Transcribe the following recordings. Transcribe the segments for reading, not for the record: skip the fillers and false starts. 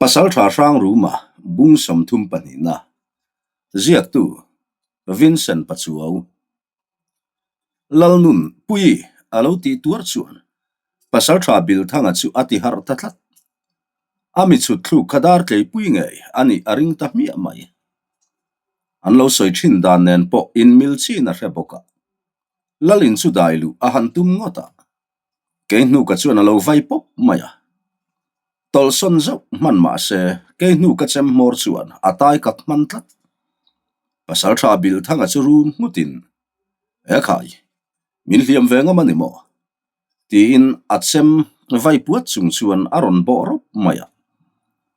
Pasaltha Hrangruma bung 32 na ziaktu Vincent Pachuau Lalnun Puii a lo tih tuar chuan Pasaltha Bilthanga chu a ti harh ta tlat. A mi chhut thluk kha dar tleipui ngei a nih a ring ta hmiah mai. An lo sawi thin dan nen pawh inmil chin a hre bawk a. Lalin chu dai luh a han tum ngawt a. Kei hnuka chuan a lo vai pawp mai a. Tawlhsawn zauh hman mah se, kei hnuka chem hmawr chuan a tai kak hman tlat. Pasaltha Bilthanga chu rum nghutin, E khai, min hliam ve ngam a ni maw? Tiin a chem vai puat chung chuan a rawn bawh rawp mai a.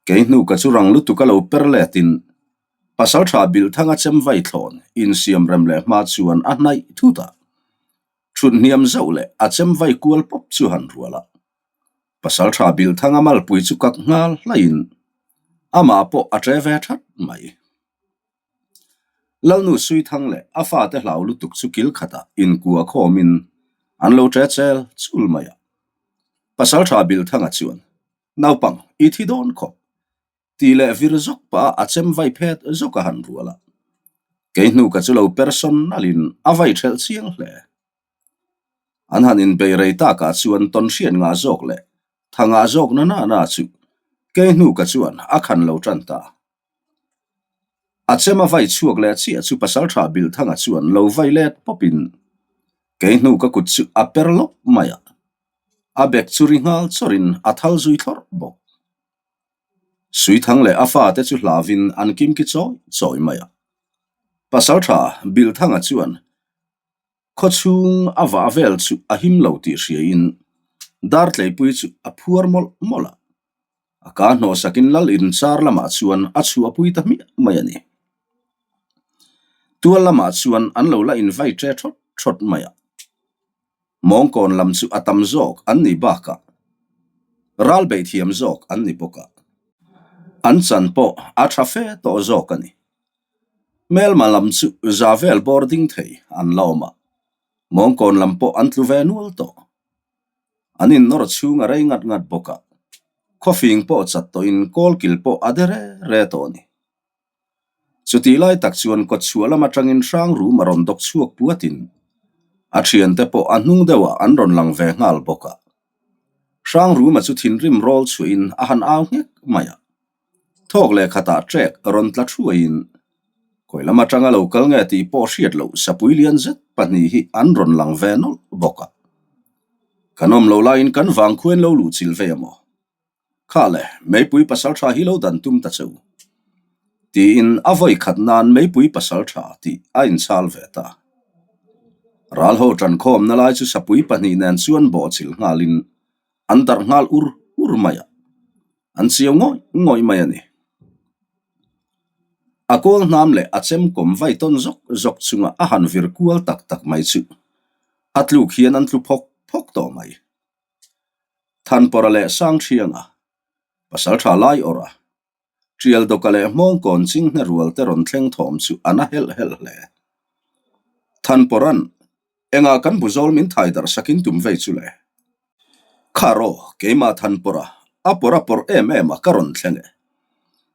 Kei hnuka chu rang lutuk a lo per letin, Pasaltha Bilthanga chem vai thlawn insiam rem leh hma chuan a hnaih thut a. Thut hniam zauh leh a chem vai kual pawp chu han rual a. Pasaltha Bilthanga malpui chu kak nghal hlaiin amah pawh a ṭe ve that mai. Lalnu Suithang leh a fate hlau lutuk chu kil khatah inkua khawmin an lo ṭe chel chul mai a. Pasaltha Bilthanga chuan, Naupang, i thi dawn khawp. Tih leh vir zawk pah a chem vai phet zawk a han rual a. Kei hnuka chu lo person nalhin a vai ṭhelh chiang hle. An han inbei rei takah chuan tawn hriat ngah zawk leh tha ngah zawk na na na chu kei hnuka chuan a khan lo ṭan ta. A chem a vai chhuak leh chiah chu Pasalṭha Bilthanga chuan lo vai let pawpin kei hnuka kut chu a per lawp mai a. A bek chu ri nghal chawrin a thal zui thlawrh bawk. Suithang leh a fate chu hlavin an kimki chawi chawi mai a. Pasalṭha Bilthanga chuan khawchhung a vah vel chu a him lo tih hriain Dartleipui chu a phuar mawlh mawlh a. A ka hnawhsakin lal inchar lamah chuan a chhuahpui ta hmiah mai a ni. Tual lamah chuan an lo la invai ṭe ṭhawt ṭhawt mai a. Mawngkawn lam chu a tam zawk an ni bakah ral beih thiam zawk an ni bawk a, an chan pawh a tha fe tawh zawk a ni. Hmelma lam chu za vel bawr ding thei an la awm a, mawngkawn lam pawh an tlu ve nual tawh. An innawr chhung a rei ngat ngat bawk a, khawfing pawh chat tawhin kawlkil pawh a de re re tawh a ni. Chutih lai tak chuan kawtchhuah lam atangin Hrangruma rawn dawk chhuak puatin a thiante pawh a hnung deuhah an rawn lang ve nghal bawk a. Hrangruma chu thinrim rawl chhuahin a han au nghek mai a. Thawk leh khatah trek rawn tla thuaiin khawi lam atanga lo kal nge tih pawh hriat loh sapui lian zet pahnih hi an rawn lang ve nawlh bawk a. Kan awm lo laiin kan vangkhuain lo luhchilh vei a maw? Kha le, meipui pasal tha hi lo dan tum ta che u. Tiin a vawi khat nan meipui pasal tha tih a inchhal ve ta. Ral ho tankhawmna lai chu sapui pahnih nen chuan bawhchilh nghalin an darh nghal ur ur mai a, an chiau ngawih ngawih mai a ni. A kawl hnam leh a chem kawm vai tawn zawk zawk chunga a han vir kual tak tak mai chu a tluk hian an tlu phawk phawk tawh mai. Thanpawrha leh Sangthianga, Pasaltha Laiawrha, Tialdawka leh Hmawngkawn Chinghne rual te rawn thleng thawm chu a na helh helh hle. Thanpawrha'n, Engah kan buzawl min thai darh sakin tum vei chu le? Kha rawh, keimah Thanpawrha, a pawrh a pawrh em em a ka rawn thleng e.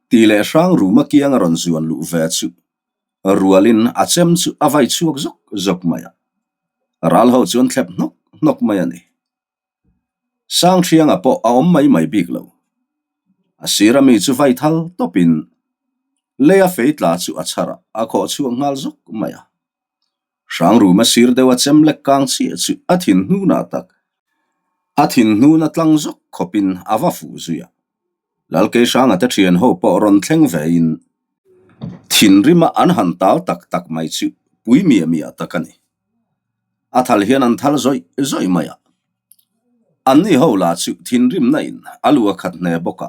Tih leh Hrangruma kianga rawn zuan luh ve chu rualin a chem chu a vai chhuak zawk zawk mai a. Ral ho chuan thlep hnawk hnawk mai a ni. Sangthianga pawh a awm mai mai bik lo. A sir ami chu vai thal tawpin leia fei tla chu a chhar a, a khawh chhuak nghal zawk mai a. Hrangruma sir deuh a chem lek kang chiah chu a thin hnunah tak a thin hnuna tlang zawk khawpin a va fuh zui a. Lalkeihranga te thian ho pawh rawn thleng vein thinrima an han tal tak tak mai chu pui miah miah tak a ni. A thal hian an thal zawih zawih mai a. Anni ho lah chu thinrimna in a lu a khat hne bawk a,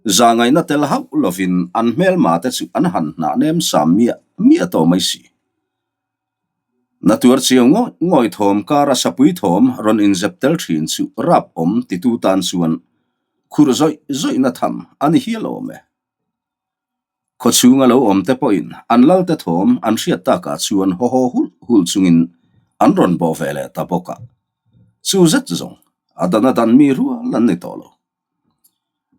zahngaihna tel hauh lovin an hmelma te chu an han hnah nem sam miah miah tawh mai si. Na tuar chiau ngawih ngawih thawm kara sapui thawm rawn inzep tel thin chu rap awm titu tan chuan khurh zawih zawihna tham a ni hial awm e. Khawchhunga lo awm te pawhin an lalte thawm an hriat takah chuan haw haw hulh hulh chungin an rawn bawh ve leh ta bawk a. Chu zet zawng a dan a dan mi rual an ni tawh lo.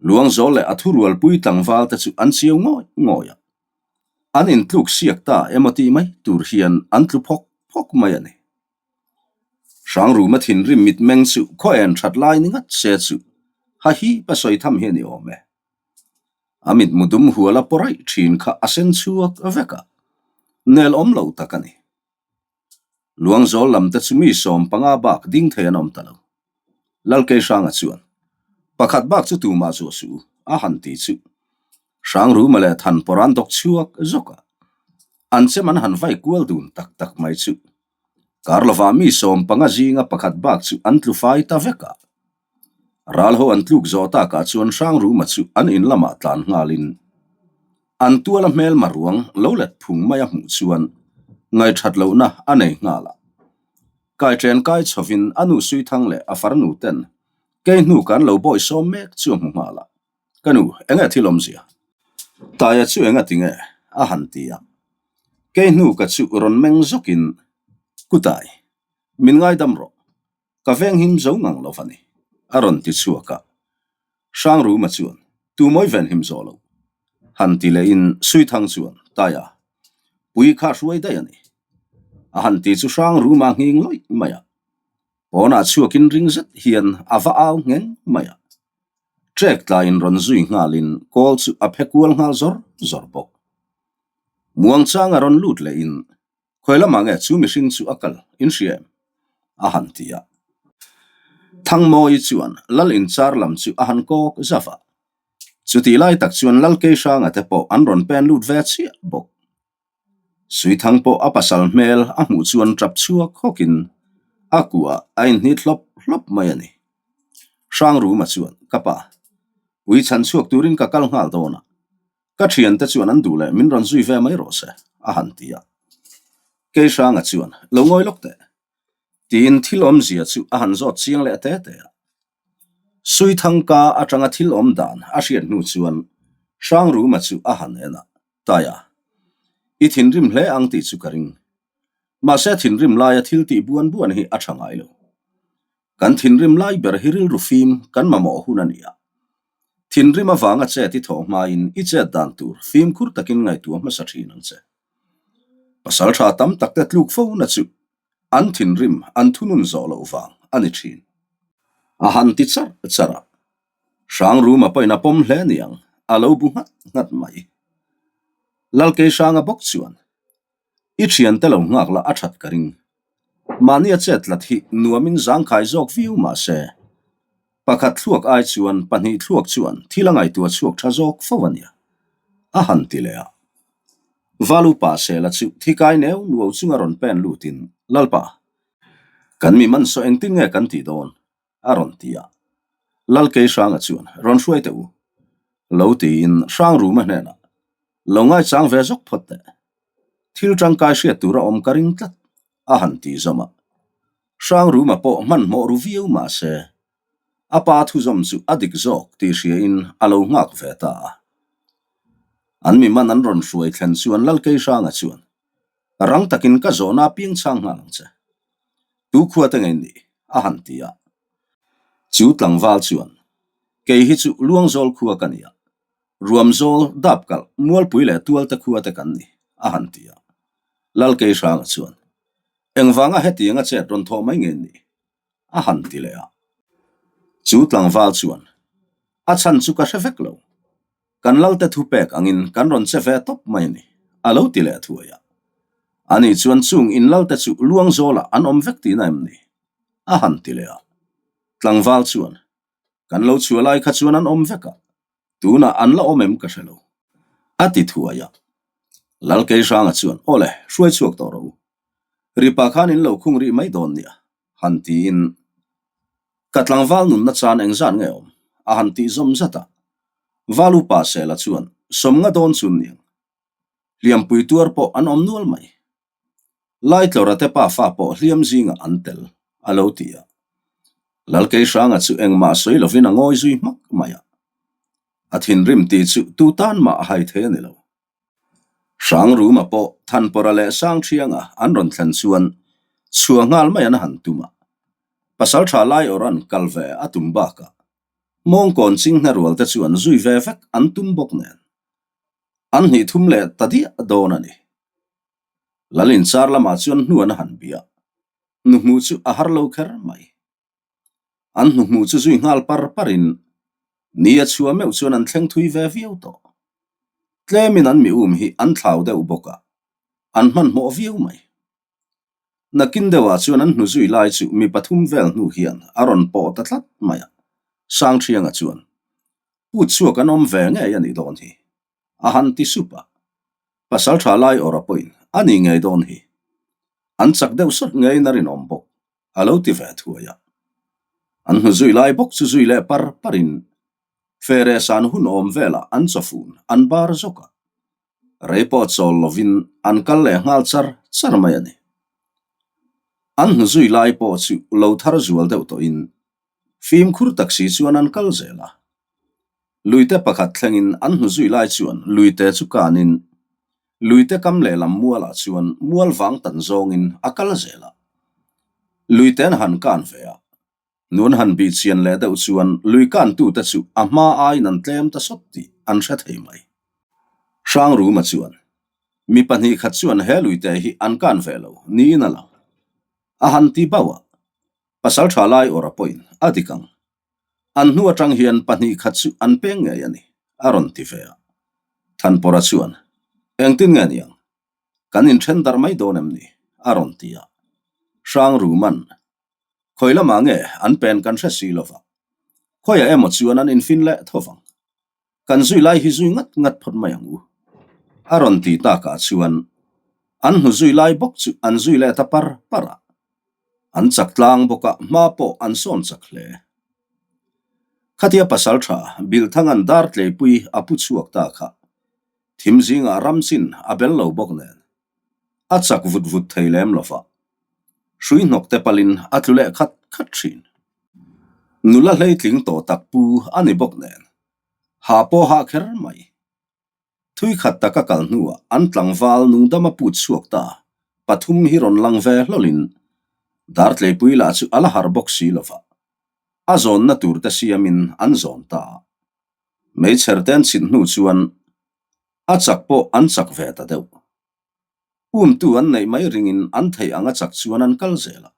Luangzawl leh a thurualpui tlangval te chu an chiau ngawih ngawih a. An intluk siak ta emaw tih mai tur hian an tlu phawk phawk mai a ni. Hrangruma thinrim mitmeng chu khaw en that lai ni ngat se chu ha hi pa sawi tham hi a ni awm e. A mitmu dum hual a pawraih thin kha a sen chhuak vek a, nel awm lo tak a ni. Luangzawl lam te chu mi 15 bak ding thei an awm ta lo. Lalkeihranga chuan, Pakhat bak chu tumah zuah suh u, a han ti chu. Hrangruma leh Thanpawr an dawk chhuak zawk a, an chem an han vai kual dun tak tak mai chu. Kar lovah mi 15 zinga pakhat bak chu an tlu fai ta vek a. Ral ho an tluk zawh takah chuan Hrangruma chu an in lamah tlan nghalin an tuala hmelma ruang lo let phung mai a hmuh chuan ngaithat lohna a nei nghal a. Kaiṭen kai chhovin a nu Suithang leh a farnu ten kei hnu kan lo bawi sawm mek chu a hmu nghal a. Ka nu, enge thil awmzia? Taia chu enga tinge? a han ti a. Kei hnu ka chu rawn meng zawkin, Kutai, min ngaidam rawh. Ka veng him zo ngang lo va ni, a rawn ti chhuak a. Hrangruma chuan, Tu mawi ven him zawh lo? Han ti lehin Suithang chuan, Taia, pui kha hruai daih a ni. A han ti chu Hrangruma nghing lawih mai a. Pawnah chhuakin ring zet hian a va au ngheng mai a. Trek tlaiin rawn zui nghalin kawl chu a phe kual nghal zawr zawr bawk. Muangchanga rawn lut lehin Khawi lamah nge chu mihring chu a kal in hria em? a han ti a. Thangmawi chuan Lal inchar lam chu a han kawk zauh a. Chutih lai tak chuan Lal Keihranga te pawh an rawn pen lut ve chiah bawk. Suithang pawh a pasal hmel a hmuh chuan tap chhuak hawkin a kuah a inhnit hlawp hlawp mai a ni. Hrangruma chuan, Ka pa, ui chhan chhuak turin ka kal nghal dawn a. Ka thiante chuan an duh leh min rawn zui ve mai rawh se, a han ti a. Keihranga chuan, Lo ngawi lawk teh, tiin thil awmzia chu a han zawt chiang leh te te a. Suithangka atanga thil awm dan a hriat hnu chuan Hrangruma chu a han en a, Taia, i thinrim hle ang tih chu ka ring. Mahse thinrim laia thil tih buan buan hi a tha ngai lo. Kan thinrim lai ber hi rilru fim kan mamawh hun a ni a. Thinrim avanga chet i thawh hmain i chet dan tur fimkhur takin ngaihtuah hmasa thin ang che. Pasal tha tam tak te tluk fo na chu an thinrim an thunun zawh loh vang a ni thin. A han ti charh charh a, Hrangruma pawhin a pawm hle niang a lo bu nghat nghat mai. Lalkeihranga bawk chuan I thiante lo nghak la a that ka ring. Mahnia chet tlat hi nuamin zangkhai zawk viau mah se, pakhat thluak ai chuan pahnih thluak chuan thil a ngaihtuah chhuak tha zawk fo a nia, a han ti leh a. Valupa Sela chu thikai neu nuau chunga rawn pen lutin, Lalpa, kan mi man saw engtin nge kan tih dawn? a rawn ti a. Lalkeihranga chuan, Rawn hruai teh u, lo tiin Hrangruma hnenah, Lo ngaichang ve zawk phawt teh. Thil tangkai hriat tur a awm ka ring tlat, a han ti zawm a. Hrangruma pawh hmanhmawh ru viau mah se, a pa thuzawm chu a dik zawk tih hriain a lo nghak ve ta a. An mi man an rawn hruai thlen chuan Lalkeihranga chuan, Rang takin ka zawhna piang chhang nghal ang che. Tu khua te ngei nih? a han ti a. Chu tlangval chuan, Kei hi chu Luangzawl khua ka ni a, Ruamzawl, Dapkalh, Mualpui leh Tualte khua te kan ni, a han ti a. Lalkeihranga chuan, Engvanga hetianga chet rawn thawh mai nge nih? a han ti leh a. Chu tlangval chuan, A chhan chu ka hre vek lo. Kan Lalte thupek angin kan rawn che ve tawp mai a ni, a lo ti leh thuai a. Ani chuan chung in Lalte chu Luangzawlah an awm vek tihna em ni? a han ti leh a. Tlangval chuan, Kan lo chhuah lai kha chuan an awm vek a, tunah an la awm em ka hre lo, a ti thuai a. Lalkeihranga chuan, Aw le, hruai chhuak tawh rawh u. Ripa khan in lo khung rih mai dawn nia, han tiin, Ka tlangval nunna chan engzat nge awm? a han tih zawm zat a. Val upa Sela chuan, Sawmnga dawn chun niang. Hliampui tuar pawh an awm nual mai. Laitlawra te pafa pawh hliam zingah an tel, a lo ti a. Lalkeihranga chu engmah sawi lovin a ngawi zui hmak mai a. A thinrim tih chu tu tan mah a hai thei a ni lo. Hrangruma pawh Thanpawra leh Sangthianga an rawn thlen chuan chhuah nghal mai an han tum a. Pasaltha Laiawrh an kal ve a tum bakah. Mawngkawn chinghne rual te chuan zui ve vek an tum bawk nen an hnih thum leh ta diah dawn a ni. Lalin char lamah chuan hnu an han bia. Nu hmuh chu a har lo kher mai. An hnu hmuh chu zui nghal par parin ni a chhuah meuh chuan an thleng thui ve viau tawh. Tlemin an mi um hi an thlau deuh bawk a, an hmanhmawh viau mai. Nakin deuhah chuan an hnu zui lai chu mi pathum vel hnu hian a rawn pawh ta tlat mai a, Sangthianga chuan, Put chhuak an awm ve ngei a nih dawn hi, a han ti sup a. Pasal tha lai awra pawhin a ni ngei dawn hi. An chak deuh sawt ngeiin a rinawm bawk, a lo ti ve thuai a. An hnu zui lai bawk chu zui leh par parin Fere san hun awm velah an chawfun an bar zawk a. Rei pawh chawl lovin an kal leh nghal char char mai a ni. An hnu zui lai pawh chu lo thar zual deuh tawhin fimkhur tak si chuan an kal zel a. Luite pakhat thlengin an hnu zui lai chuan luite chu kanin luite kam lehlam mualah chuan mual vang tan zawngin a kal zel a. Luite an han kan ve a, Nun han bih chian leh deuh chuan lui kantute chu a hma aiin an tlem ta sawt tih an hre thei mai. Hrangruma chuan, Mi pahnih khat chuan he luite hi an kan ve lo niin a lang. A han ti bauh a, pasal tha lai awra pawhin a dik ang. An hnu atang hian pahnih khat chu an peng ngei a ni, a rawn ti ve a. Thanpawra chuan, Engtin nge niang? Kan inthen darh mai dawn em ni? a rawn ti a. Hrangruma'n, Khawi lamah nge an pen kan hre si lova, khawiah emaw chuan an infin leh tho vang. Kan zui lai hi zui ngat ngat phawt mai ang u. A rawn ti takah chuan an hnu zui lai bawk chu an zui leh ta par par a. An chak tlang bawk a, hma pawh an sawn chak hle. Khatia pasal tha Bilthanga'n dar tleipui a pu chhuak ta kha thim zingah ram chin a bel lo bawk nen a chak vut vut thei lem lo va, hrui hnawk te palin a tlu leh khat khat thin. Nula hleitling tawh tak pu a ni bawk nen, hah pawh hah kher mai. Thui khat taka kal hnuah an tlangval nungdama put chhuak ta pathum hi rawn lang ve hlawlin Dartleipui lah chu a la harh bawk si lo va, a zawnna tur te siamin an zawn ta a. Meichher te an chhit hnu chuan a chak pawh an chak ve ta deuh. Umtu an neih mai ringin an theih ang a chak chuan an kal zel a.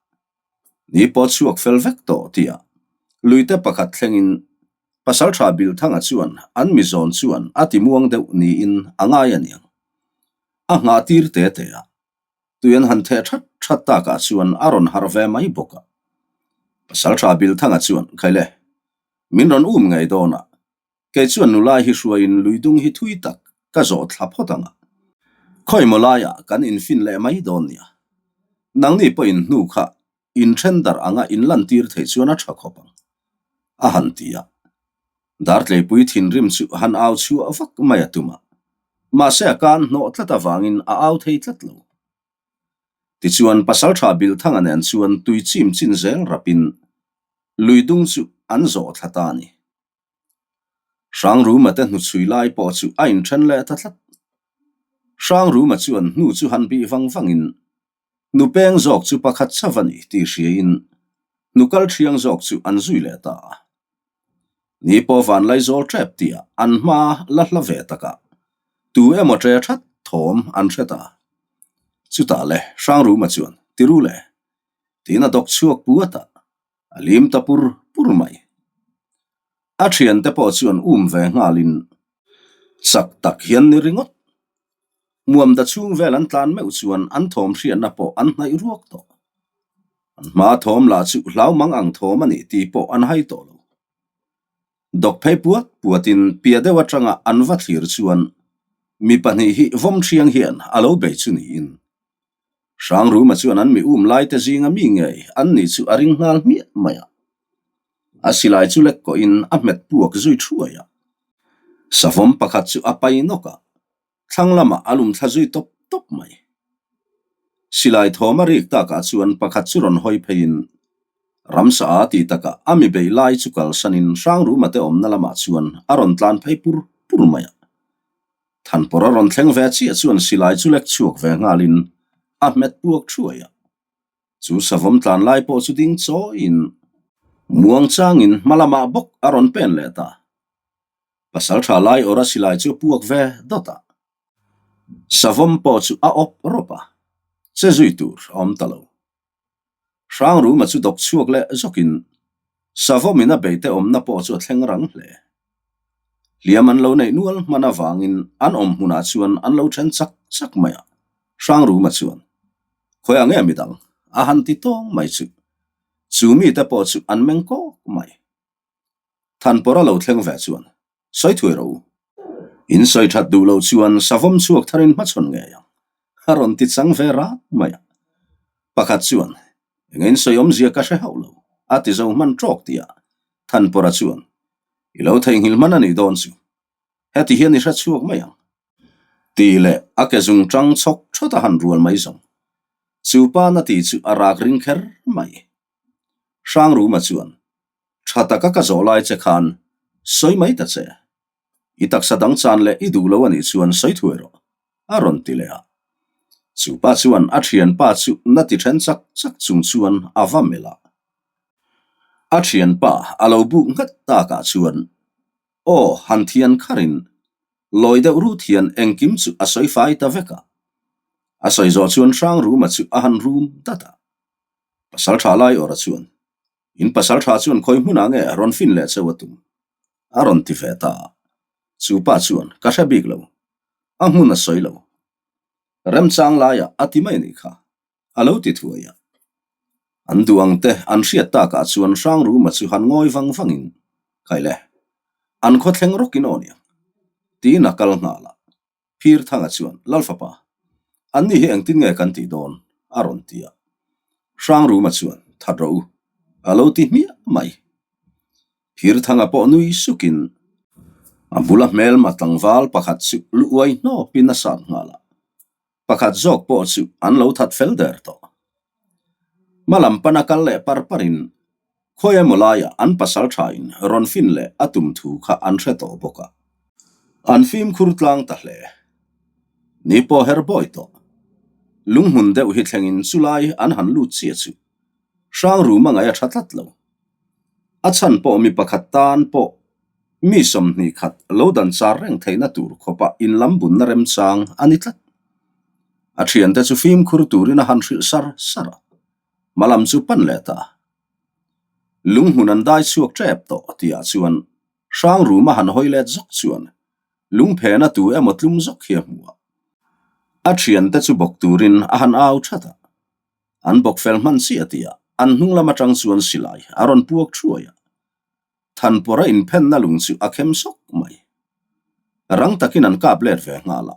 Ni pawh chhuak fel vek tawh tia luite pakhat thlengin Pasaltha Bilthanga chuan an mi zawn chuan a ti muang deuh niin a ngai a niang. A nghah tir te te a, tui an han theh that that takah chuan a rawn harh ve mai bawk a. Pasaltha Bilthanga chuan, Khaile, min rawn um ngei dawn a, Kei chuan nula hi hruaiin luidung hi thui tak ka zawh thla phawt ang a, khawimaw laiah kan infin leh mai dawn nia. Nangni pawhin hnu kha inthen darh anga inlantir theih chuan a tha khawp ang, a han ti a. Dartleipui thinrim chu han au chhuah vak mai a tum a, mahse a kan hnawh tlat avangin a au thei tlat lo. Tichuan Pasaltha Bilthanga nen chuan tui chim chin zel rapin luidung chu an zawh thla ta a ni. Hrangruma te hnuchhui lai pawh chu a inthen leh ta tlat. Hrangruma chuan hnu chu han bih vang vangin nu peng zawk chu pakhat chauh a ni tih hriain nu kal thiang zawk chu an zui leh ta a. Ni pawh vanlaizawl tep tia an hma la hla ve takah tu emaw ṭe that thawm an hre ta. Chutah le Hrangruma chuan Tiru le tiin a dawk chhuak puat a. A lim ta pur pur mai. A thiante pawh chuan um ve nghalin chak tak hian ni ringawt. Muamda chhung vel an tlan meuh chuan an thawm hriatna pawh an hnaih ruak tawh. An hma thawm lah chu hlau mang ang thawm a nih tih pawh an hai tawh lo. Dawk phei puat puatin pia deuh atanga an va thlir chuan mi pahnih hi vawm thiang hian a lo bei chu niin Hrangruma chuan an mi um laite zinga mi ngei an nih chu a ring nghal hmiah mai a. A silai chu lek kawhin a hmet puak zui thuai a. Savawm pakhat chu a pai nawk a, thlang lamah a lum thla zui tawp tawp mai. Silai thawm a rik takah chuan pakhat chu rawn hawi pheiin ramsa a ti takah a mi beih lai chu kalsanin Hrangruma te awmna lamah chuan a rawn tlan phei pur pur mai a. Thanpawr a rawn thleng ve chiah chuan silai chu lek chhuak ve nghalin a hmet puak thuai a. Chu savawm tlan lai pawh chu ding chawiin. Muangchangin hma lamah bawk a rawn pen leh ta. Pasalṭha lai awra silai chu a puak ve dawt a. Savawm pawh chu a awp rawp a, che zui tur a awm ta lo. Hrangruma chu dawk chhuak leh zawkin Savawmin a beite awmna pawh chu a thleng rang hle. Hliam an lo neih nual hman avangin an awm hmunah chuan an lo then chak chak mai a, Hrangruma chuan, Khawiah nge midang? a han ti tawng mai chu. Chu mite pawh chu an meng kawk mai. Thanpawr a lo thleng ve chuan, Sawi thuai rawh u. In sawi that duh loh chuan savawm chhuak tharin hmachhawn ngei ang, a rawn ti chang ve rat mai a. Pakhat chuan, Eng in sawi awmzia ka hre hauh lo, a ti zo hman tawk tih ah Thanpawra chuan, I lo theihnghilh hman a nih dawn chu. Heti hian i hre chhuak mai ang. Tih leh a ke zung tang chhawk thawt a han rual mai zawng. Chu pa na tih chu a rak ring kher mai. Hrangruma chuan, Tha taka ka zawh lai che khan sawi mai ta che. I taksa dang chan leh i duh lo a nih chuan sawi thuai rawh, a rawn ti leh a. Chu pa chuan a thianpa chu na ti then chak chak chung chuan a va melh a. A thianpa a lo buk nghat takah chuan Aw, han thian kharin lawi deuh rut hian engkim chu a sawi fai ta vek a. A sawi zawh chuan Hrangruma chu a han rum dat a. Pasal tha lai awrh a chuan, In pasal tha chuan khawi hmunah nge rawn fin leh cheu a tum? A rawn ti ve ta a. Chu pa chuan, Ka hre bik lo. A hmun a sawi lo. Remchang laiah a ti mai a nih kha. A lo ti thuai a. An duh ang te an hriat takah chuan Hrangruma chu han ngawi vang vangin, Kai le, an khaw thleng rawkin aw niang, tiin a kal nghal a. Phirthanga chuan, Lalfapa, anni hi engtin nge kan tih dawn? a rawn ti a. Hrangruma chuan, That rawh u, a lo ti hmiah mai. Phirthanga pawh nui sukin a bula hmelma tlangval pakhat chu lu uai hnawpin a sat nghal a. Pakhat zawk pawh chu an lo that fel der tawh. Hma lam pana kal leh par parin khawi emaw laiah an pasal thain rawn fin leh a tum thu kha an hre tawh bawk a. An fimkhur tlang ta hle. Ni pawh her bawi tawh. Lunghmun deuh hi thlengin chulai an han lut chiah chu Hrangruma ngaih a tha tlat lo. A chhan pawh mi pakhat tan pawh Mi 20 khat lo dan char reng theihna tur khawpa inlam bunna remchang a ni tlat. A thiante chu fimkhur turin a han hrilh sar sar a, hmalam chu pan leh ta. Lunghmun an dai chhuak tep tawh tihah chuan Hrangruma han hawi let zawk chuan lungphena tu emaw tlum zawk hi a hmu a. A thiante chu bawk turin a han au that a, an bawk fel hman chiah tihah an hnung lam atang chuan silai a rawn puak thuai a. Thanpawra inphenna lung chu a khem sawk mai. Rang takin an kap let ve nghal a,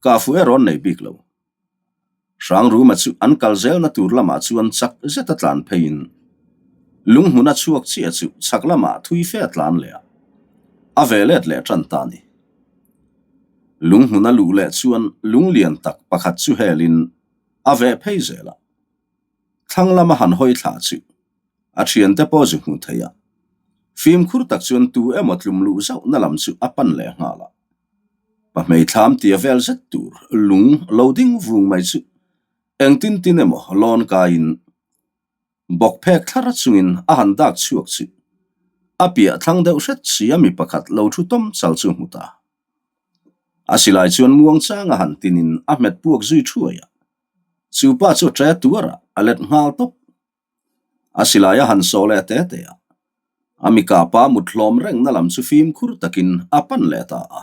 kahfu erawh an nei bik lo. Hrangruma chu an kal zelna tur lamah chuan chak zeta tlan pheiin lunghmun a chhuak chiah chu chhak lamah thui fe a tlan leh a, a ve let leh tan ta a ni. Lunghmun a luh leh chuan lung lian tak pakhat chu helin a veh phei zel a, thlang lama han hawi thla chu A thiante pawh zu hmu thei a, fimkhur tak chuan tu emaw tlum luh zauhna lam chu a pan leh nghal a. Pa hmeithlam tia vel zet tur lung lo ding vung mai chu engtin tin emaw lawn kaiin bawk phek thlar chungin a han dak chhuak chu a piah thlang deuh hret si a mi pakhat lo thu tawm chal chu hmu ta. A silai chuan muangchang a han tinin a hmet puak zui thuai a, chu pa chu a ṭe tuar a, a let nghal tawp. A silai a han saw leh te te a, a mikapa mut hlawm rengna lam chu fimkhur takin a pan leh ta a.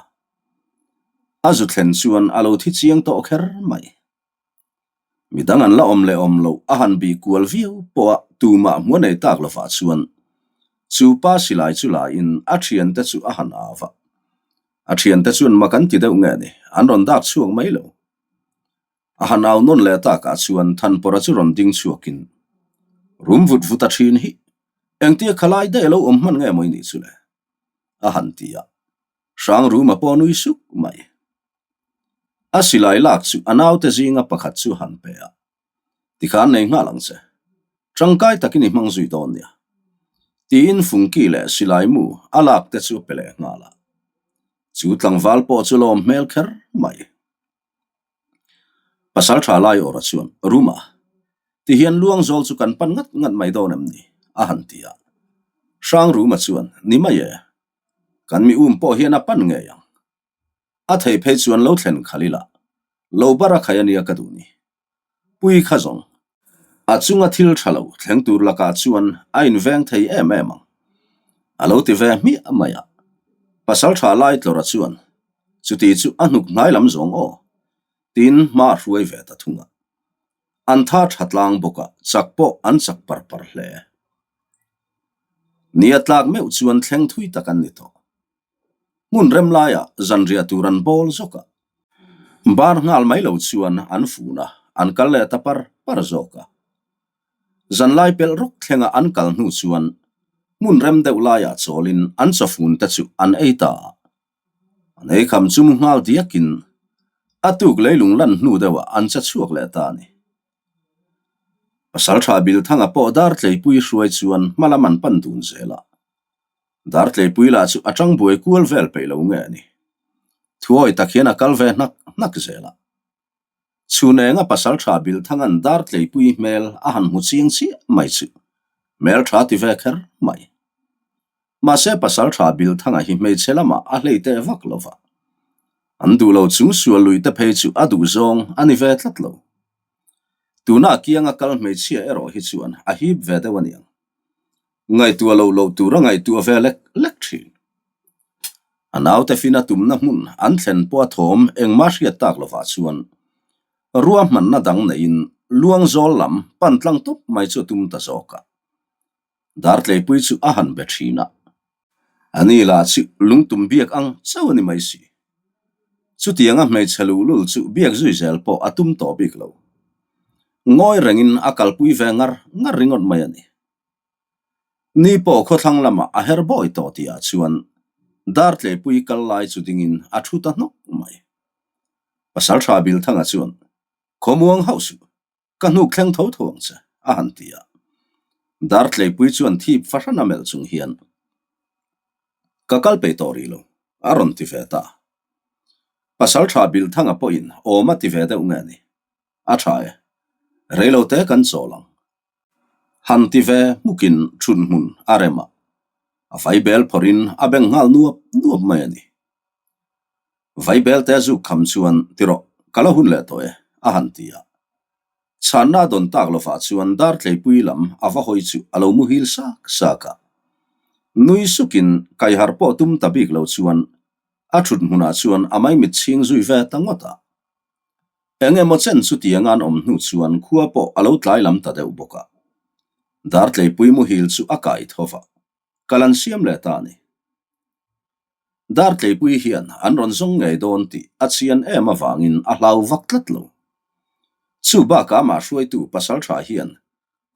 A zu thlen chuan a lo thi chiang tawh kher mai. Midang an la awm leh awm loh a han bih kual viau pawh a tumah hmuh a nei tak lovah chuan chu pa silai chu laiin a thiante chu a han au a. A thiante chuan mak an ti deuh nge ni, an rawn dak chhuak mai lo. A han au nawn leh takah chuan Thanpawra chu rawn ding chhuakin, Rum vut vut a thin hi, engtia khalai daih a lo awm hman nge maw i nih chu le? a han ti a, Hrangruma pawh nui suk mai. A silai lak chu a naute zinga pakhat chu a han pe a, Tikhan nei nghal ang che, tangkai takin i hmang zui dawn nia, tiin Fungki leh silai mu a lak te chu a pe leh nghal a. Chu tlangval pawh chu lawm hmel kher mai. Pasal tha lai awrah chuan, Ruma, ti hian luang zawl chu kan pan ngat ngat mai dawn em ni? a han ti a. Hrangruma chuan, Ni mai e, kan mi um pawh hian a pan ngei ang. A thei phei chuan lo thlen khalh ila, lo bar a khai a nia ka duh ni. Pui kha zawng. A chunga thil tha lo thleng tur lakah chuan a inveng thei em em ang. A lo ti ve hmiah mai a. Pasal tha lai tlawrha chuan, Chuti chu a hnuk hnai lam zawng aw, tiin hma a hruai ve ta thung a. An tha tha tlang bawk a, chak pawh an chak par par hle. Ni a tlak meuh chuan thleng thui tak an ni tawh. Hmun rem laiah zanriah tur an bawl zawk a, bar nghal mai lo chuan an fun a, an kal leh ta par par zawk a. Zanlai pelh rawk thlenga an kal hnu chuan hmun rem deuh laiah chawlin an chawfun te chu an ei ta a. An ei kham chu mu nghal diakin a tuk leilung lan hnu deuhah an che chhuak leh ta a ni. Pasaltha Bilthanga pawh Dartleipui hruai chuan hmalam an pan dun zel a. Dartleipui lah chu a tang buai kual vel peih lo nge a ni. Thuawi tak hian a kal ve hnak hnak zel a. Chhun enga pasaltha Bilthanga'n Dartleipui hmel a han hmu chiang chiah mai chu hmeltha ti ve kher mai. Mahse pasaltha Bilthanga hi hmeichhe lamah a hlei teh vak lo va. An duh lo chung sual lui te phei chu a duh zawng a ni ve tlat lo. Tuna kianga kal hmeichhia erawh hi chuan a hip ve deuh a niang. Ngaihtuah loh loh tur a ngaihtuah ve lek lek thin. A naute fina tumna hmun an thlen pawh a thawm engmah hriat tak lovah chuan ruahmanna dang neiin Luangzawl lam pan tlang tawp mai chu a tum ta zawk a. Dartleipui chu a han be thin a. A ni lah chu lungtum biak ang chauh a ni mai si. Chutianga hmeichhe luhlul chu biak zui zel pawh a tum tawh bik lo. Ngawi rengin a kalpui ve ngar ngar ringawt mai a ni. Ni pawh khawthlang lamah a her bawi tawh tihah chuan Dartleipui kal lai chu dingin a thu ta hnawk mai. Pasaltha Bilthanga chuan, Khawmuang hauh suh, ka hnuk thleng tho tho ang che, a han ti a. Dartleipui chuan thip fahran a melh chung hian, Ka kal peih tawh rih lo, a rawn ti ve ta. Pasaltha Bilthanga pawhin awm a ti ve deuh nge ni? A tha e, reilote kan chawl ang. Han ti ve hmukin thun hmun a rem a, a vaibel phawrhin a beng nghal nuap nuap mai a ni. Vaibel te zuk kham chuan ti rawh, ka la hun leh tawh e, a han ti a. Chhanna a dawn tak lovah chuan Dartleipui lam a va hawi chu a lo muhil sak sak a. Nui sukin kaiharh pawh tum ta bik lo chuan a thut hmunah chuan a maimit chhing zui ve ta ngawt a. Eng emaw chen chutiang an awm hnu chuan khua pawh a lo tlai lam ta deuh bawk a. Dartleipui muhil chu a kai tho va, kal an siam leh ta a ni. Dartleipui hian an rawn zawng ngei dawn tih a chian em avangin a hlau vak tlat lo. Chu bakah amah hruaitu pasaltha hian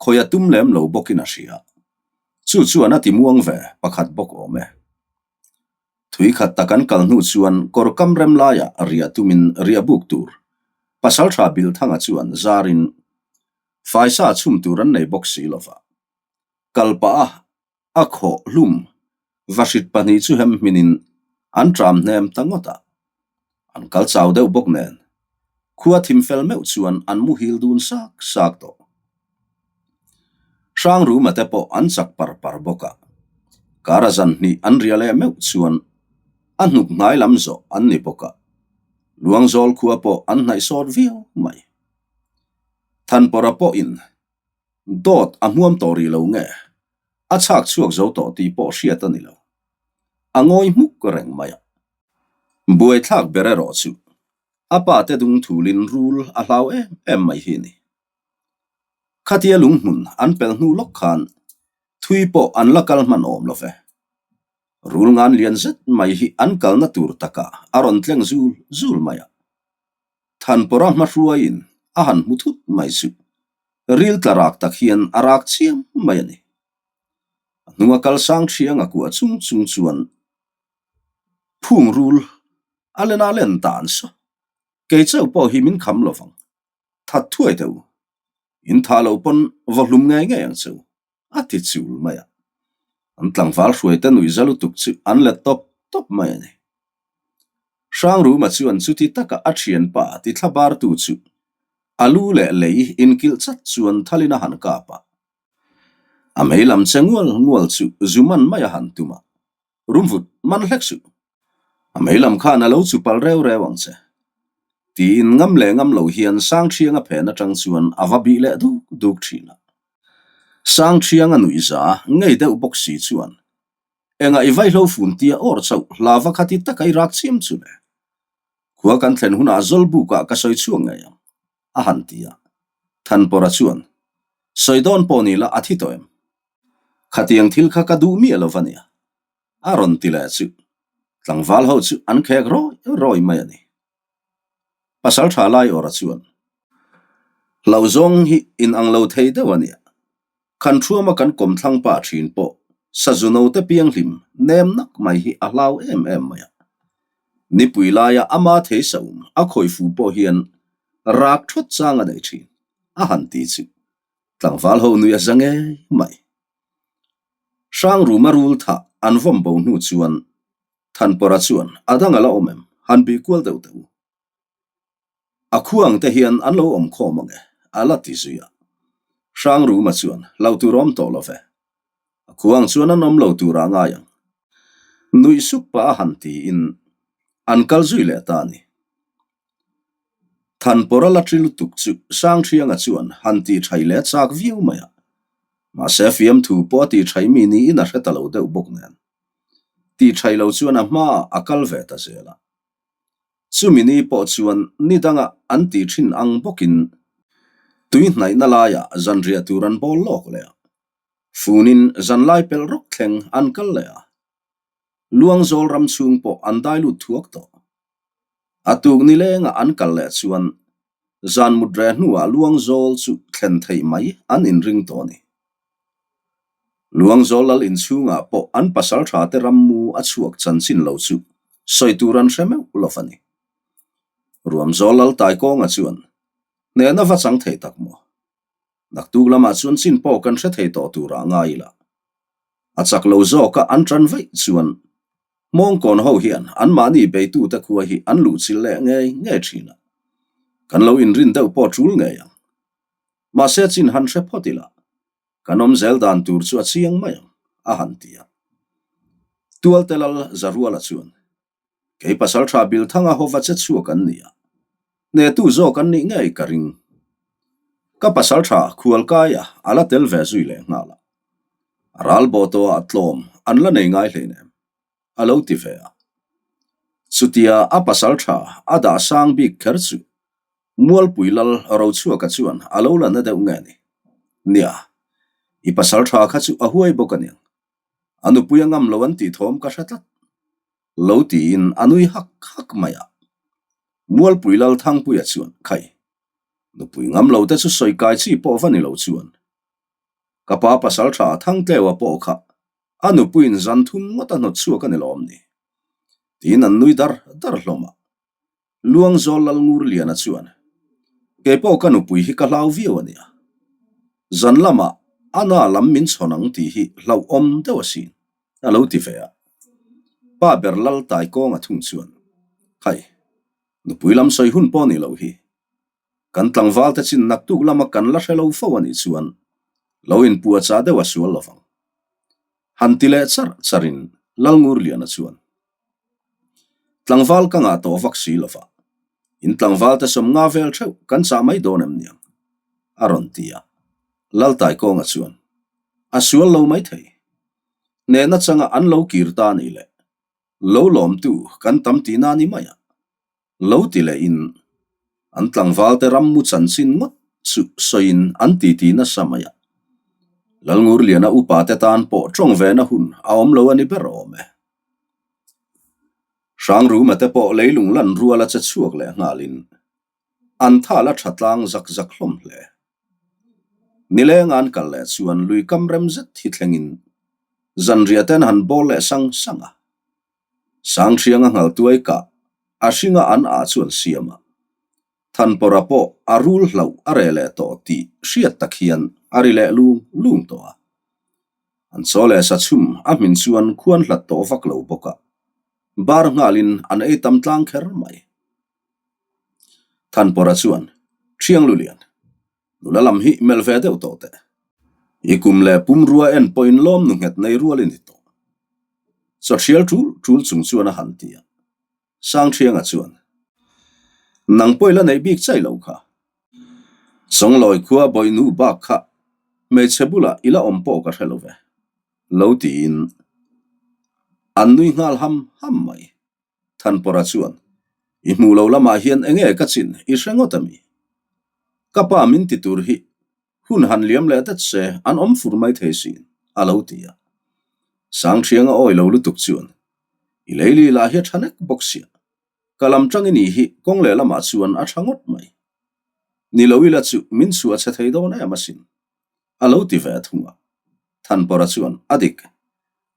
khawi a tum lem lo bawkin a hria. Chu chuan a ti muang ve pakhat bawk awm e. Thui khat tak an kal hnu chuan kawr kam rem laiah riah tumin riah buk tur Pasaltha Bilthanga chuan zarin faisa chhum tur an nei bawk si lova. Kal pah a a khawh hlum vahrit pahnih chu hem hminin an tram hnem ta ngawt a. An kal chau deuh bawk nen khua thim fel meuh chuan an muhil dun sak sak tawh. Hrangruma te pawh an chak par par bawk a, kara zan hnih an ria leh meuh chuan a hnuk hnai lam zawh an ni bawk a, Luangzawl khua pawh an hnaih sawt viau mai. Thanpawrha pawhin dawt a hmuam tawh rih lo nge a chhak chhuak zo tawh tih pawh hriat a ni lo. A ngawi hmuk reng mai a. Buaithlak ber erawh chu a pa te dung thulin rul a hlau em em mai hi a ni. Khatia lunghmun an pel hnu lawk khan thui pawh an la kal hman awm lo ve. Rul ngan lian zet mai hi an kalna tur takah a rawn tleng zul zul mai a. Thanpawrha hmahruaiin a han hmu thut mai chu ril tla rak tak hian a rak chiam mai a ni. A hnunga kal sang thiang a kuah chung chung chuan phung rul a len a len dan saw kei chauh pawh hi min kham lo vang. That thuai teh u. In tha lo pawn va hlum ngei ngei ang che u, a ti chul mai a. An tlangval hruaite nuihza lutuk chu an let tawp tawp mai a ni. Hrangruma chuan chuti taka a thianpa ti thlabartu chu a lu leh lei inkilh chat chuan thalin a han kap a. A mei lam che ngual ngual chu zu man mai a han tum a, Rumvut man hlek suh. A mei lam khan a lo chu pal reu reu ang che. Tiin ngam leh ngam lo hian Sangṭhianga phen aṭang chuan a va bih leh duk duk ṭhin a. Sangṭhianga nuihza ngei deuh bawk si chuan Engah i vaihlo fun tia awr chauh hlava kha ti taka i rak chiam chu le. Khua kan thlen hunah Zawlbukah ka sawi chhuak ngei ang, a han ti a. Thanpawra chuan, Sawi dawn pawh ni la a thi tawh em? Khatiang thil kha ka duh miah lo va nia, a rawn ti leh chu. Tlangval ho chu an khek rawi rawi mai a ni. Pasal tha lai awra chuan, Hlauhzawng hi inang lo thei deuh a nia. Khan thuama kan kawmthlang pa thin pawh sazu note pianghlim nem nak mai hi a hlau em em mai a. Nipui laia ama theisaum a khawi fu pawh hian rak thawt chang a nei thin, a han ti chu tlangval ho nui a za ngei mai. Hrangruma rul thah an vawm bo hnu chuan Thanpawra chuan a dang a la awm em? Han bih kual deuh teh u. A khuang te hian an lo awm khawm ang e, a la ti zui a. Hrangruma chuan hlo tur a awm tawh lo ve. A khuang chuan an awm lo tur ah ngai ang. Nuih suk pah a han tiin an kal zui leh ta a ni. Thanpawra la ṭi lutuk chu Sangṭhianga chuan han tih ṭhai leh chak viau mai a. Mahse fiamthu pawh a tih ṭhai mi niin a hre ta lo deuh bawk nen. Tih ṭhai lo chuan a hmaah a kal ve ta zel a. Chumi ni pawh chuan ni danga an tih thin ang bawkin tui hnaihna laiah zanriah tur an bawl lawk leh a, funin zanlai pelh rawk thleng an kal leh a, Luangzawl ram chhung pawh an dai lut thuak tawh. A tuk ni lengah an kal leh chuan zan mut reh hnuah Luangzawl chu thlen theih mai an inring tawh a ni. Luangzawl lal inchhungah pawh an pasal tha te rammu a chhuak chanchin lo chu sawi tur an hre meuh lo a ni. Ruamzawl lal Taikawnga chuan hnehna va chang thei tak maw? Naktuk lamah chuan chin pawh kan hre thei tawh turah ngai ila. A chak lo zawka an tan vaih chuan Hmawngkawn ho hian anmahni beitute khua hi an luhchilh leh ngei ngei thin a. Kan lo inrin deuh pawh tul ngei ang. Mahse chin han hre phawt ila, kan awm zel dan tur chu a chiang mai ang, a han ti a. Tualte lal Zaruala chuan, Kei pasaltha Bilthanga hova che chhuak an ni a, hnehtu zawk an nih ngei ka ring. Ka pasaltha Khualkaia a la tel ve zui leh nghal a, a ral bawh tawhah tlawm an la nei ngai hleinem, a lo ti ve a. Chutia a pasaltha a dah sang bik kher chu Mualpui lal Rochhuaka chuan a lo la na deuh nge ni? Nia, i pasal tha kha chu a huai bawk a niang. A nupui a ngam lo an tih thawm ka hre tlat. Lo tiin a nui hak hak mai a. Mualpui lal Thangpuia chuan, Khai, nupui ngam lo te chu sawi kai chi pawh va ni lo chuan. Ka pa pasal tha Thangtleua pawh kha a nupuiin zan thum ngawt a hnawt chhuak a ni lawm ni? Tiin an nui dar dar hlawm a. Luangzawl Lalngurliana chuan, Kei pawh ka nupui hi ka hlau viau a nia. Zan lamah a na lam min chhawn ang tih hi hlauhawm deuh asin, a lo ti ve a. Pa ber Lal Taikawnga thung chuan, Khai, nupui lam sawi hun pawh ni lo hi. Kan tlangval te chin naktuk lama kan la hre lo fo a nih chuan lo inpuah chah deuh a sual lovang. Han ti leh char charin Lalngurliana chuan, Tlangval ka ngah tawh vak si lova, in tlangval te sawmnga vel theuh kan chah mai dawn em niang? a rawn ti a. Laltaikawnga chuan, A sual lo mai thei. Hnehna changa an lo kir ta ni leh lo lawmtu kan tam tihna ni mai a. Lo ti lehin an tlangvalte rammu chanchin ngawt chu sawiin an titi nasa mai a. Lalngurliana upate tan pawh tawng vena hun a awm lo a ni ber awm e. Hrangruma te pawh leilung lan rual a che chhuak leh nghalin an thal a tha tlang zak zak hlawm hle. Nileng an kal leh chuan lui kam rem zet hi thlengin zanriah ten han bawl leh sang sang a. Sangṭhianga nghaltuai kah a hringa an ah chuan siam a, Thanpawra pawh a rul hlauh a reh leh tawh tih hriat tak hian a ri leh lung lung tawh a. An chaw leh sa chhum a hmin chuan khuan hlat tawh vak lo bawk a, bar nghalin an ei tam tlang kher mai. Thanpawra chuan, Ṭhianglulian, nula lam hi melh ve deuh tawh teh. I kum leh pumrua en pawhin lawm nu nghet nei rual i ni tawh. Chawhrial tul tul chung chuan a han ti a. Sangthianga chuan, Nang pawh i la neih bik chai lo kha. Chawnglawi khua bawihnu bak kha hmeichhe bulah i la awm pawh ka hre lo ve, lo tiin an nui nghal ham ham mai. Thanpawrha chuan, I hmuh lo lamah hian enge ka chin i hre ngawt a mi? Ka pa min ti tur hi hun han liam leh det se an awm fur mai thei sin, a lo ti a. Sangthianga awi lo lutuk chuan, I leili lah hi a tha nek bawk sia, ka lam tang i nih hi kawng leh lamah chuan a tha ngawt mai. Ni lo ila chu min chhuah chhe thei dawn em asin, a lo ti ve thung a. Thanpawrha chuan, A dik,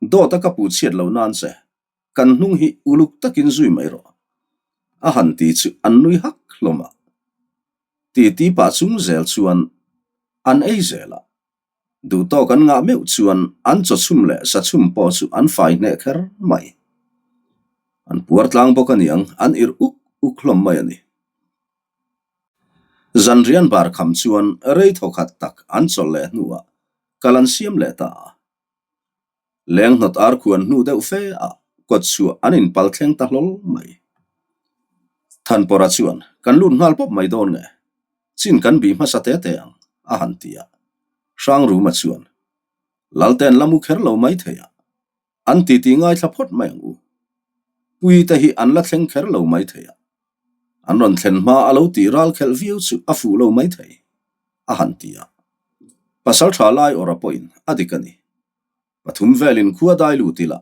dawt a ka puh chhiat lo nan che, Kan hnung hi uluk takin zui mai rawh. A han ti chu an nui hak hlawm a. Titi pah chung zel chuan an ei zel a. Duhtawk an ngah meuh chuan an chawchhum leh sachhum pawh chu an fai hneh kher mai. An puar tlang bawk aniang an irh uk uk hlawm mai a ni. Zanrian bar kham chuan rei thawkhat tak an chawlh leh hnuah kal an siam leh ta a. Leng hnawt ar khuan hnu deuh fe ah kawt chhuah an inpal thleng ta hlawl mai. Thanpawrha chuan, Kan lut nghal pawp mai dawn nge? Chin kan bih hmasa te te ang, a han ti a. Hrangruma chuan, Lalten la mu kher lo mai thei a, an titi ngaithla phawt mai ang u. Puite hi an la thleng kher lo mai thei a, an rawn thlen hma a lo tih ral khelh viau chu a fuh lo mai thei, a han ti a. Pasaltha lai awrha pawhin a dik a ni. Pathum velin khua dai lut ila,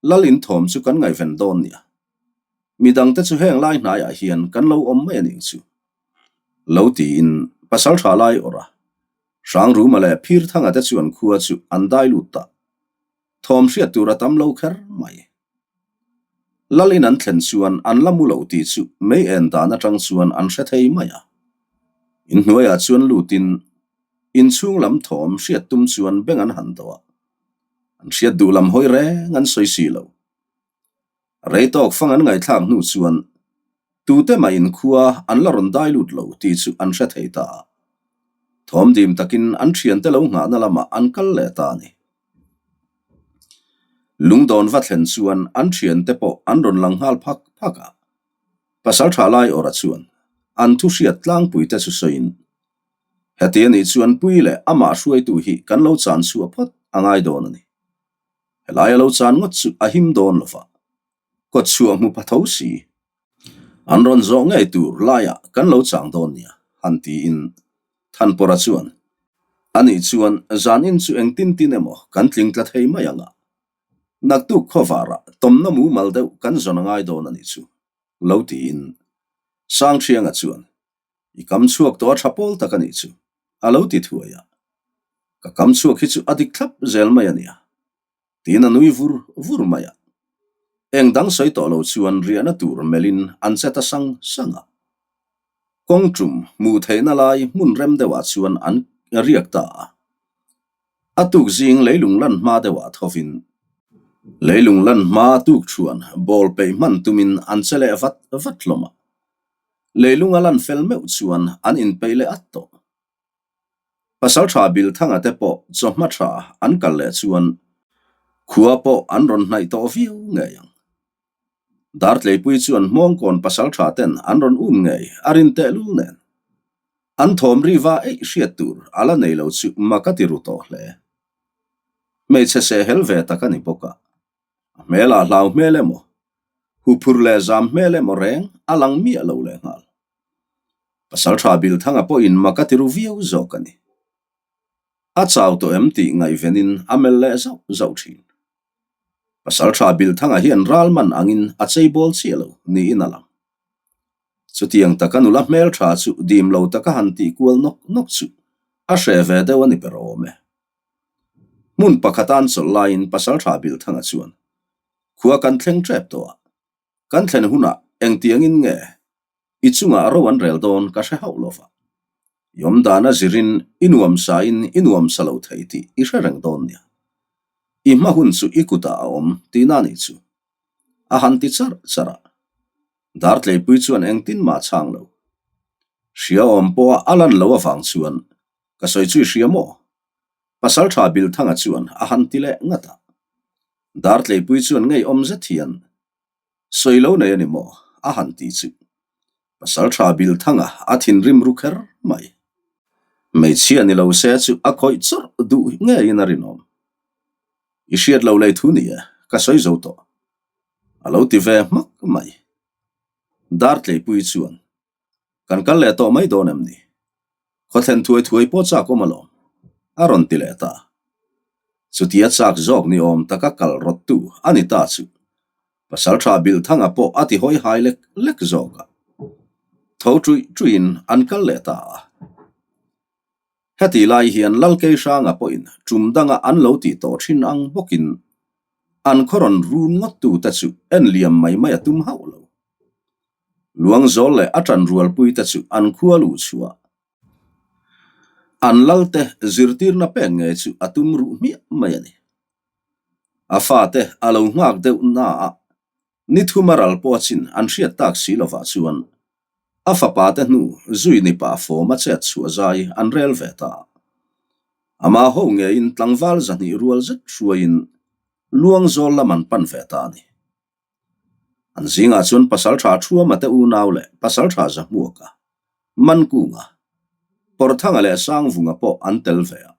Lal inthawm chu kan ngaihven dawn nia. Midangte chu heng lai hnaiah hian kan lo awm mai a ning chu. Lo tiin Pasaltha lai awrha, Hrangruma leh Phirthanga te chuan khua chu an dai lut ta. Thawm hriat tur a tam lo kher mai. Lal in an thlen chuan an la mu lo tih chu mei en dan atang chuan an hre thei mai a. Inhnuaiah chuan lutin inchhung lam thawm hriat tum chuan beng an han dawh a. An hriat duh lam hawi reng an sawi si lo. Rei tawk fang an ngaihthlak hnu chuan tute mah in khua an la rawn dai lut lo tih chu an hre thei ta a. Thawm dim takin an thiante lo nghahna lamah an kal leh ta a ni. Lungdawn va thlen chuan an thiante pawh an rawn lang nghal phak phak a. Pasal tha lai awrah chuan an thu hriat tlangpui te chu sawiin, Heti a nih chuan Pui leh amah hruaitu hi kan lo chan chhuah phawt a ngai dawn a ni. Helai a lo chan ngawt chu a him dawn lo va, kawt chhuah hmu pha tho si. An rawn zawh ngei tur laiah kan lo chang dawn nia, han tiin Thanpawrha chuan, Anih chuan zanin chu engtin tin emaw kan tling tla thei mai ang a, naktuk khawvarah tawmna mumal deuh kan zawn a ngai dawn a nih chu, lo tiin Sangthianga chuan, I kam chhuak tawh a tha pawl tak a nih chu, a lo ti thuai a. Ka kam chhuak hi chu a dik thlap zel mai a nia. Tiin a nui vur vur mai a. Eng dang sawi tawh lo chuan riahna tur melhin an che ta sang sang a. Kawng tum hmuh theihna lai hmun rem deuhah chuan an riak ta a. A tuk zing leilung lan hma deuhah thovin leilung lan hma tuk thuan bawl peih hman tumin an che leh vat vat hlawm a. Leilung a lan fel meuh chuan an inpeih leh at tawh. Pasaltha Bilthanga te pawh chawhma tha an kal leh chuan khua pawh an rawn hnaih tawh viau ngei ang. Dartleipui chuan Hmawngkawn pasaltha ten an rawn um ngei a rin tehlul nen. An thawm riva eih hriat tur a la nei lo chu mak a ti ru tawh hle. Hmeichhe sehhel ve tak a ni bawk a, a hmelah hlau hmel emaw, huphur leh zam hmel emaw reng a lang miah lo lehnghal. Pasaltha Bilthanga pawhin mak a ti ru viau zawk a ni. A chau tawh em tih ngaihvenin a melh leh zauh zauh thin. Pasaltha Bilthanga hian ral man angin a chei bawl chiah lo niin a lang. Chutiang taka nula hmeltha chu dim lo taka han tih kual nawk nawk chu a hreh ve deuh a ni ber awm e. Hmun pakhat an chawlh laiin Pasaltha Bilthanga chuan, Khua kan thleng tep tawh a, kan thlen hunah engtiangin nge I chungah ro an rel dawn ka hre hauh lova. I awmdana zirin i nuamsa in i nuamsa lo thei tih i hre reng dawn nia. I hma hun chu i kutah a awm tihna nih chu. A han ti charh charh a. Dartleipui chuan engtin mah chhang lo. Hria awm pawha a lan lo avang chuan ka sawi chu i hria maw? Pasalṭha Bilthanga chuan a han ti leh ngat a. Dartleipui chuan ngeiawm zet hian, Sawi lo nei a ni maw? a han ti chu. Pasalṭha Bilthanga a thinrim ru kher mai. Hmeichhia ni lo se chu a khawih chawrh duh ngeiin a rinawm. I hriat lo lei thu ni e, ka sawi zo tawh. A lo ti ve hmak mai. Dartleipui chuan, Kan kal leh tawh mai dawn em ni? Khawthlen thuai thuai pawh chak awm alawm, a rawn ti leh ta. Chutia chak zawk ni awm taka kal rawttu a ni ta chu Pasalṭha Bilthanga pawh a ti hawi hai lek lek zawk a. Tho ṭuih ṭuihin an kal leh ta a. Heti lai hian Lalkeihranga pawhin ṭum danga an lo tih tawh ṭhin ang bawkin an khaw rawn run ngawttute chu en liam mai mai a tum hauh lo. Luangzawl leh a ṭan rualpuite chu an khua luh chhuah an lalte zirtirna pek ngei chu a tum ruh hmiah mai a ni. A fate a lo nghak deuh naah ni thuma ral pawh a chin an hriat tak si lovah chuan A fapa te hnu zui ni pah fawm a chet chhuah zai an rel ve ta. Ama ho ngeiin tlangval 200 rual zet hruaiin Luangzawl lam an pan ve ta a ni. An zingah chuan Pasaltha Thuama te unau leh Pasaltha Zahmuaka, Mankunga, Pawrthanga leh Sangvunga pawh an tel ve a.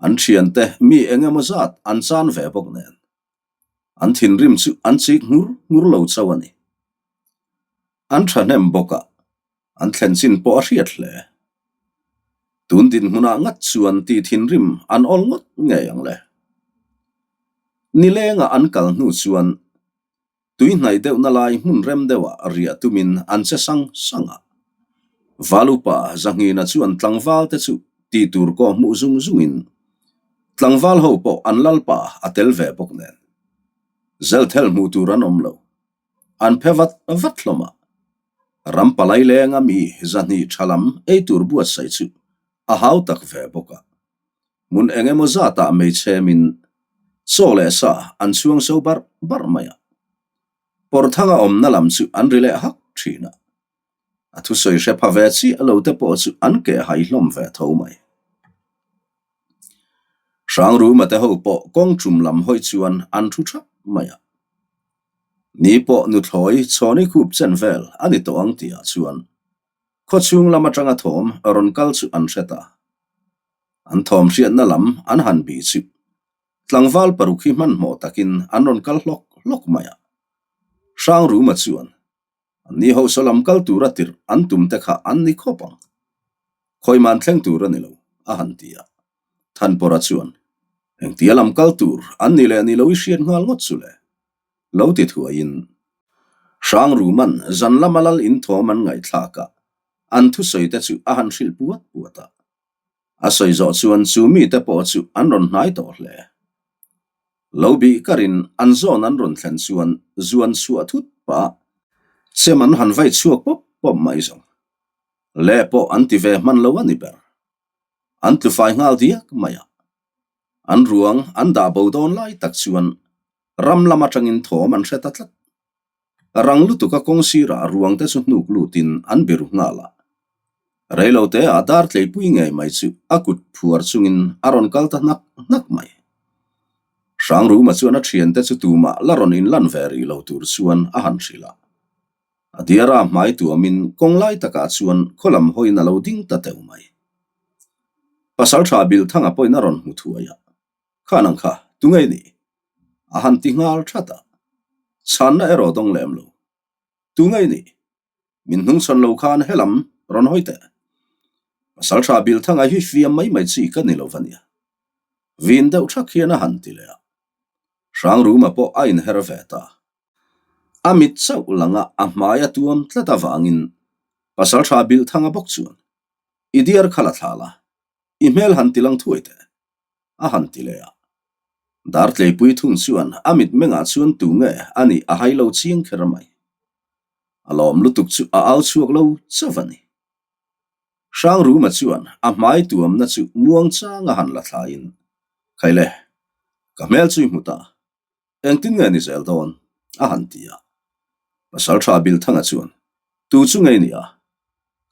An thiante mi eng emaw zat an chan ve bawk nen. An thinrim chu an chik ngur ngur lo chauh a ni. An thahnem bawk a, an thlen chin pawh a hriat hle. Tun dinhmunah ngat chuan tih thinrim an awl ngawt ngei ang le. Nilengah an kal hnu chuan Tui hnaih deuhna lai hmun rem deuhah riah tumin an che sang sang a. Valupa Zahnghina chuan tlangval te chu tih tur kawh hmuh zung zungin tlangval ho pawh an lalpa a tel ve bawk nen. Zelthel hmuh tur an awm lo. An phe vat vat hlawm a. Ram palai lenga mi 200 tha lam ei tur buatsaih chu a hau tak ve bawk a. Hmun eng emaw zatah hmeichhemin chaw leh sa an chhuang so barh barh mai a. Pawrthanga awmna lam chu an ri leh hak thin a. A thusawi hre pha ve chiah lo te pawh chu an keh hai hlawm ve tho mai. Hrangruma te ho pawh kawng tum lam hawi chuan an thu thap mai a. Ni pawh nuthlawi chhawni khup chen vel a ni tawh ang tihah chuan khawchhung lam atanga thawm rawn kal chu an hre ta. An thawm hriatna lam an han bih chu tlangval paruk hi hmanhmawh takin an rawn kal hlawk hlawk mai a. Hrangruma chuan an ni ho saw lam kal tura tirh an tum te kha an ni khawp ang. Khawiman thleng tur a ni lo, a han ti a. Thanpawra chuan engtia lam kal tur an ni leh ni lo i hriat nghal ngawt chu le, lo ti thuaiin Hrangruman zan lama lal in thawm an ngaihthlak a, an thusawi te chu a han hrilh puat puat a. A sawi zawh chuan chu mite pawh chu an rawn hnai tawh hle. Lo bih karin an zawn an rawn thlen chuan zuan chhuah thut pah chem an han vai chhuak pawp pawp mai zawng. Leh pawh an ti ve hman lo a ni ber. An tlu fai nghal diak mai a. An ruang an dah bo dawn lai tak chuan ram lam atangin thawm an hre ta tlat. Rang lutuk a kawng sirah ruang te chu hnuk lutin an biru nghal a. Reilote ah dar tleipui ngei mai chu a kut phuar chungin a rawn kal ta hnak hnak mai. Hrangruma chuan a thiante chu tumah la rawn inlan ve rih lo tur chuan a han hrilh a. A diara hmai tuamin kawng lai takah chuan khaw lam hawiin a lo ding ta teuh mai. Pasaltha Bilthanga pawhin a rawn hmu thuai a. Khan ang kha, tunge i nih? A han ti nghal that a. Chhanna erawh dawng lem lo. Tunge i nih? Min hnungchhawn lo khan helam rawn hawi teh. Pasaltha Bilthanga hi fiam mai mai chi ka ni lo va nia. Vin deuh thak hian a han ti leh a. Hrangruma pawh a inher ve ta. A mit chauh langa a hmai a tuam tlat avangin Pasaltha Bilthanga bawk chuan, I diar kha la thla la, i hmel han ti lang thuai teh. a han ti leh a. Dartleipui thung chuan a mitmengah chuan tu nge a nih a hai lo chiang kher mai. A lawm lutuk chu a au chhuak lo chauh a ni. Hrangruma chuan a hmai tuamna chu muang chang a han la thlaiin, Khaile, ka hmel chu i hmu ta. Engtin nge ni zel dawn? a han ti a. Pasaltha Bilthanga chuan, Tu chu ngei ni a?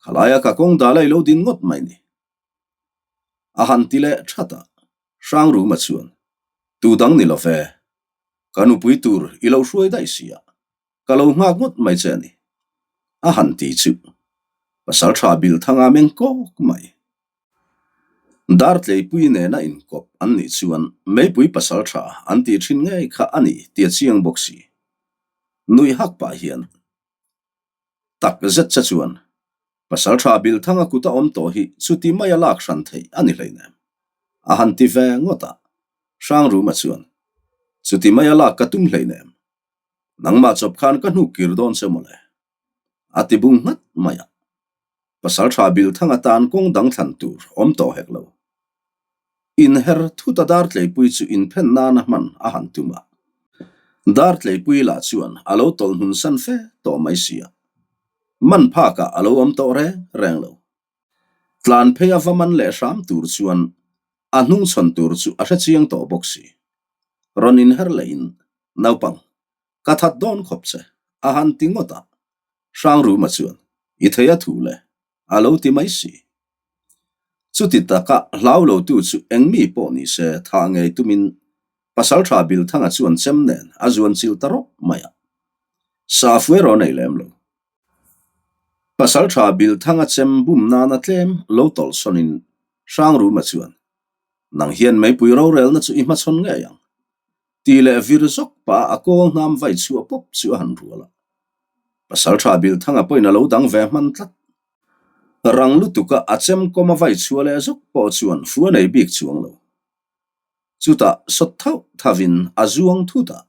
Khalaia ka kawng dala i lo din ngawt mai ni. A han ti leh that a. Hrangruma chuan, Tu dang ni lo ve, ka nupui tur i lo hruai daih si a, ka lo nghak ngawt mai che a ni, a han ti chu. Pasal tha Bilthanga meng kawk mai. Dartleipui nena inkawp an nih chuan meipui pasal tha an tih thin ngei kha a ni tih a chiang bawk si. Nuih hak pah hian tak zet che chuan pasal tha Bilthanga kut a awm tawh hi chuti maia lak hran theih a ni hleinem a han ti ve ngawt a, Hrangruma chuan chuti maia lak ka tum hleinem nangmah chawp khan ka hnuk kir dawn che mawle a ti bung nghat mai a. Pasal tha Bilthanga tan kawng dang thlan tur awm tawh hek lo. Inher thuta Dartleipui chu inphen nana hman a han tum a. Dartleipui lah chuan a lo tawlh hnun san fe tawh mai si a. Man phakah a lo awm tawh reng reng lo. Tlan phei a va man leh hram tur chuan a hnungchhawn tur chu a hrechiang tawh bawk si. Rawn inher lehin, Naupang, Ka that dawn khawp che, a han ti ngawt a. Hrangruma chuan, I thei a thu le, a lo ti mai si. Chuti taka hlau lotu chu eng mi pawh ni se thah ngei tumin Pasaltha Bilthanga chuan chem nen a zuan chilh ta rawp mai a. Safu erawh a nei lem lo. Pasaltha Bilthanga chem bum nana tlem lo tawlhsawnin Hrangruma chuan, Nang hian meipui rorelna chu i hmachhawn ngei ang. Ti leh vir zawk pah a kawl hnam vai chhuah pawp chu a han rual a. Pasal tha Bilthanga pawhin a lo dang ve hman tlat. Rang lutuka a chem kawm a vai chhuah leh zawk pawh chuan fu a nei bik chuang lo. Chutah sawt thauh thavin a zuang thut a.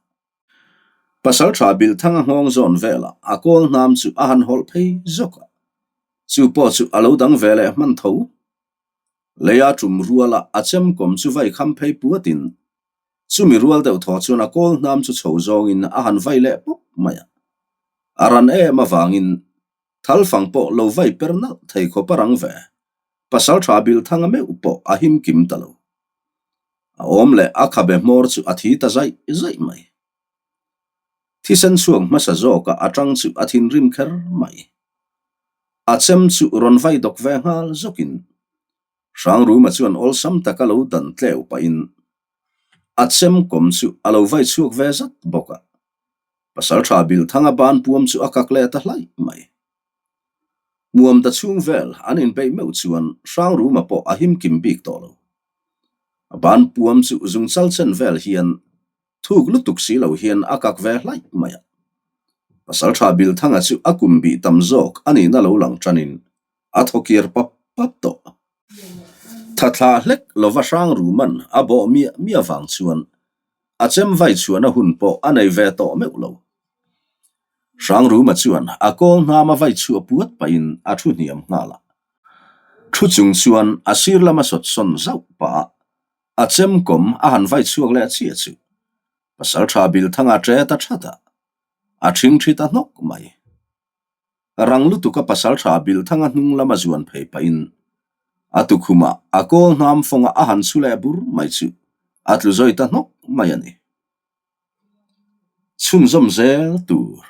Pasal tha Bilthanga nghawng zawn velah a kawl hnam chu a han hawlh phei zawk a. Chu pawh chu a lo dang ve leh hman tho. Leia tum ruala a chem kawm chu vai kham phei puatin Chumi rual deuh thaw chuan a kawl hnam chu chho zawngin a han vai leh pawp mai a. A ran em avangin thal fang pawh lo vai per nalh thei khawp a rang ve. Pasal tha Bilthanga meuh pawh a him kim ta lo. A awm leh a khabe hmawr chu a thi ta zaih zaih mai. Thisen chhuak hmasa zawka a tang chu a thinrim kher mai. A chem chu rawn vai dawk ve nghal zawkin Hrangruma chuan awlsam taka lo dan tleu pahin a chem kawm chu a lo vai chhuak ve zat bawk a. Pasaltha Bilthanga ban puam chu a kak leh ta hlaih mai. Muamda chhung vel an inbeih meuh chuan Hrangruma pawh a him kim bik tawh lo. A ban puam chu zungchal chen vel hian thuk lutuk si lo hian a kak ve hlaih mai a. Pasaltha Bilthanga chu a kum bih tam zawk a nihna lo lang tanin A thaw kir pap pap tawh. Tha thla hlek lova hrang ruman a bawh miah miah vang chuan a chem vai chhuahna hun pawh a nei ve tawh meuh lo. Hrang ruma chuan a kawl hnam a vai chhuah puat pahin a thu hniam nghal a. Thu chung chuan a sir lama sawt sawn zauh pah a, a chem kawm a han vai chhuak leh chiah chu Pasaltha Bilthanga ṭe ta that a, a ṭhingṭhi ta hnawk mai. Rang lutuka pasal tha Bilthanga hnung lama zuan phei pahin a tukhumah a kawl hnam fawnga a han chhu leh bur mai chu a tlu zawi ta hnawk mai a ni. Chhunzawm zel tur.